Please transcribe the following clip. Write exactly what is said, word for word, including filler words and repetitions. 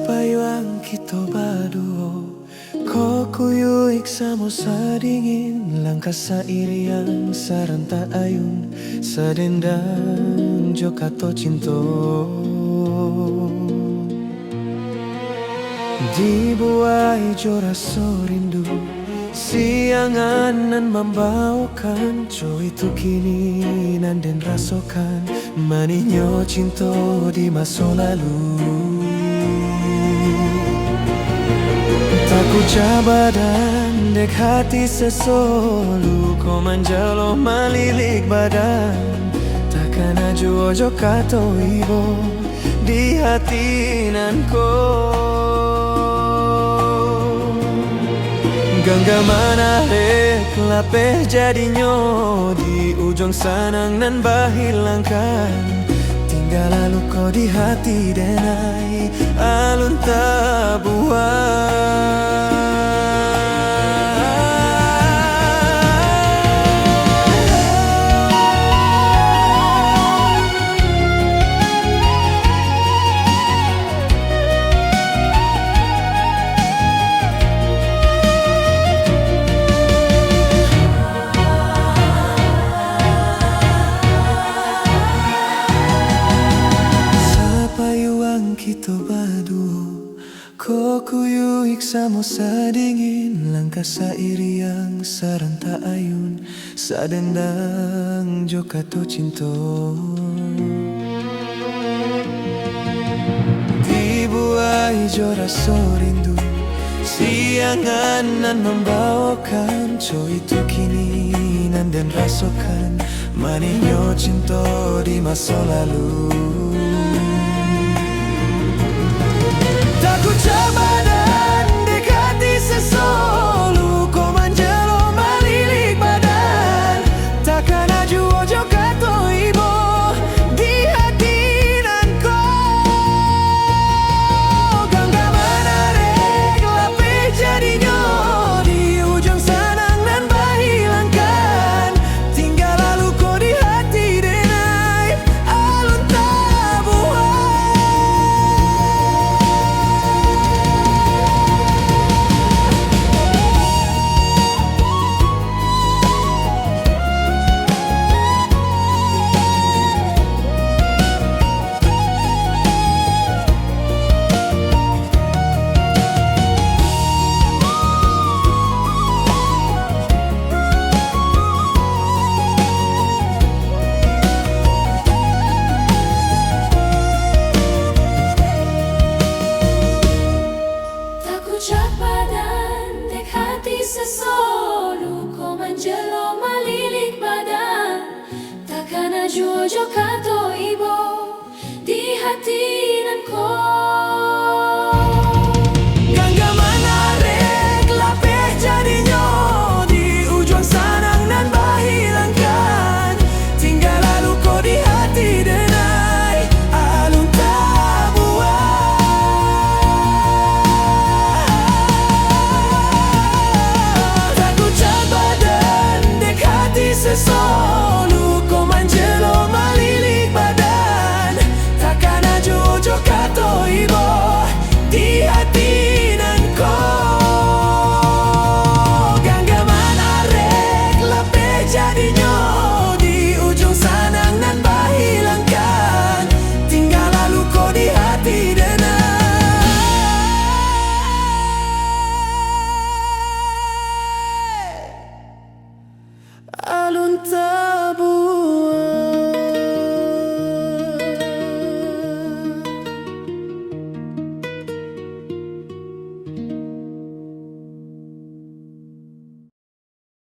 Sapayuang kito baduo, kokuyuik samo sadingin, langkah sairiang sarantak ayun, sadendang jo kato cinto. Dibuai jo raso rindu, siangan nan mambaokan, co itu kini nan den rasokan, manihnyo cinto di maso lalu. Takucah badan dek hati sasolo, ko manjalo malilik badan, takana juo jo kato ibo di hati nan ko. Ganggaman arek lapeh jadinyo, di ujuang sanang nan bahilangkan, tingga lalu ko di hati denai, alun tabuang. Sapayuang kito baduo, kokuyuik samo sadingin, langkah sairiang sarantak ayun, sadendang jo kato cinto. Dibuai jo raso rindu, siangan nan mambaokan, co itu kini nan den rasokan, manihnyo cinto di maso lalu. Takucah badan dek hati sasolo, ko manjalo malilik badan, takana juo jo kato ibo di hati nan ko. Ganggaman arek lapeh jadinyo, di ujuang sanang nan bahilangkan, tingga lalu ko di hati denai, alun tabuang. Takucah badan dek hati sasolo, ko manjalo malilik badan, takana juo jo kato ibo di hati nan ko. Ganggaman arek lapeh jadinyo, di ujuang sanang nan bahilangkan, tingga lalu ko di hati denai, alun tabuang. Takucah badan dek hati sasolo, ko manjalo malilik badan, takana juo jo kato ibo di hati nan ko. Ganggaman arek lapeh jadinyo, di ujuang sanang nan bahilangkan, tingga lalu ko di hati denai. Alun ta